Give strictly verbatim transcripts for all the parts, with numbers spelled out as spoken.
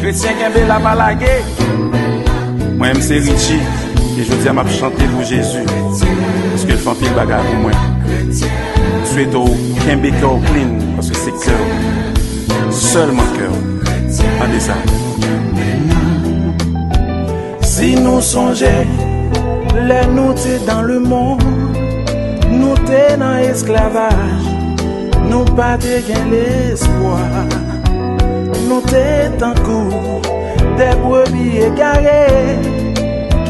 Kretyen kenbe la, pa lage. Mwen menm se Richie, e jodi a m ap chante pou Jezi, paske l fè anpil bagay pou mwen. M swete w kenbe kè w clean, paske se kè w, sèlman kè w. Tande sa. Si nou sonje, lè nou te dans le monde, nou te nan esklavaj, nou pa te gen lespwa. Nou te tankou de brebi egare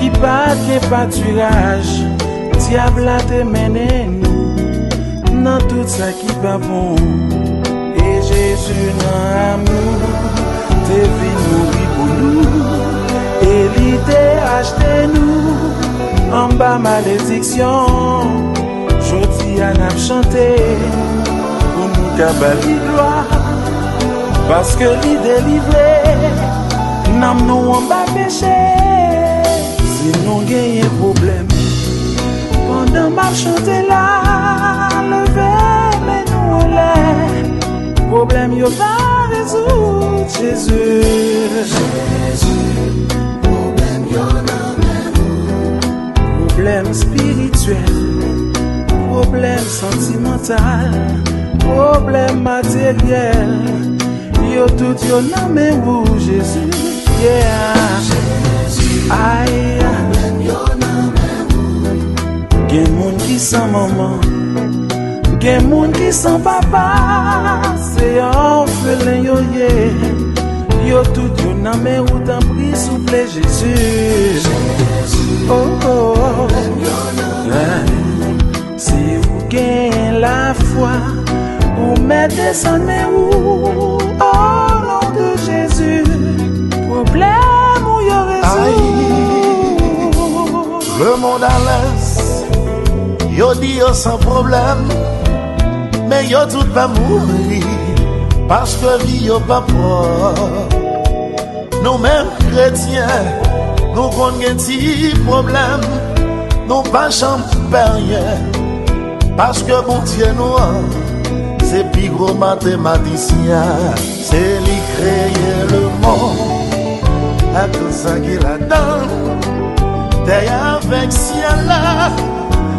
ki pa t gen patiraj. Dyab la te mennen nou nan tout sa ki pa bon. E Jezi nan amou te vin mouri pou nou. E li te achte nou anba malediksyon. Jodi a n ap chante pou nou ka ba li glwa. Paske li delivre nanm nou anba peche. Si nou genyen pwoblèm, pandan m ap chante la, leve men nou anlè. Pwoblèm yo va rezoud, Jezi. Jezi, pwoblèm yo nan men ou. Pwoblèm espirityèl, pwoblèm santimantal, pwoblèm materyèl, yo tout yo nan men ou, Jezi. Yeah. Ay. Gen moun ki san manman, gen moun ki san papa, se òfelen yo ye. Yo tout yo nan men ou, tanpri, souple, Jezi. Oh, oh, oh. Si ou gen lafwa, ou mèt desann men ou, o non de Jezi, pwoblèm ou yo rezoud. Le monde à l'est, yo di yo san pwoblèm, men yo tout pa mouri, paske vi yo pa pwòp. Nou menm kretyen, nou konn gen ti pwoblèm, nou pa janm pè anyen, paske Bondye nou an, se pi gwo matematisyen, se li kreye lemonn ak tout sa ki ladan l, tè a avèk syèl la,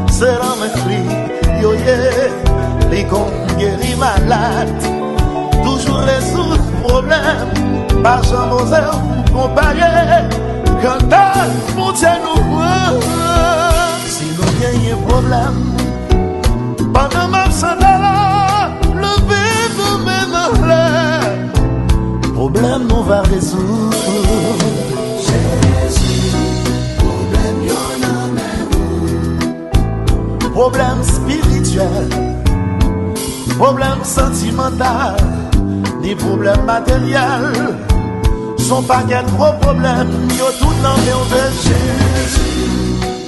se nan men li yo ye, li konn geri malad, toujou rezoud pwoblèm, pa janm oze w konpare. Kanta Bondye nou an. Si nou genyen pwoblèm, pandan m ap chante la, leve men anlè, pwoblèm nou va rezoud. Jezi, pwoblèm yo nan men ou. Pwoblèm espirityèl, pwoblèm santimantal, ni pwoblèm materyèl. Se yon pakèt gwo pwoblèm, yo tout nan men w, Jezi.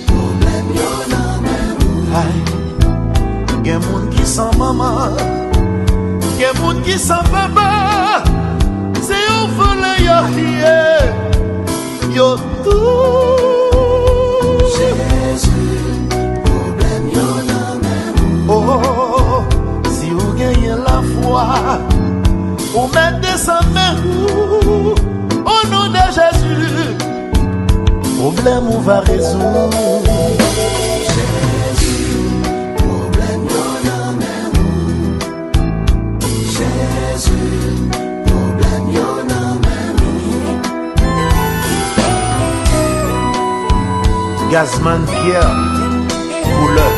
Pwoblèm yo nan men ou. Ay, gen moun ki san manman, gen moun ki san papa, se yon vòlè yo ye. Yo tou. Jezi, pwoblèm yo nan men ou. Oh, si ou genyen lafwa, ou mèt desann men ou. O non de Jezi, pwoblèm ou va rezoud. Jezi, pwoblèm yo nan men ou. Jezi, pwoblèm yo nan men ou. Gazman Pierre, Koulè.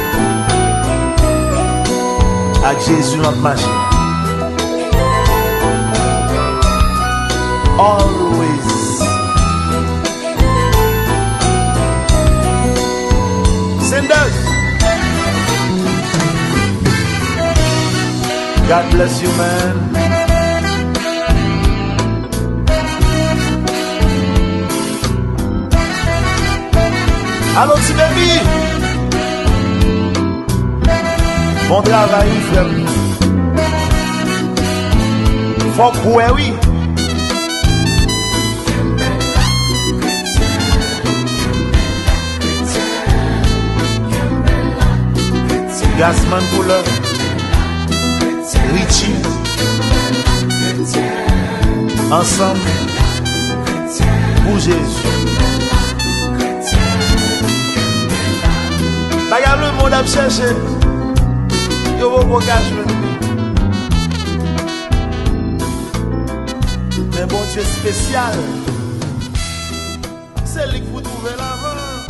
Ak Jezi m ap mache. Always. Senders. God bless you, man. Alo, ti baby. Bon travay, wi, frè m. Fòk ou wè, wi. Gazman Koulè, Richie. Ansanm pou Jezi. Bagay lemonn ap chèche, yo poko ka jwenn li. Men Bondye espesyal, se li k pou twouve l avan.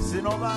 Sinon, pa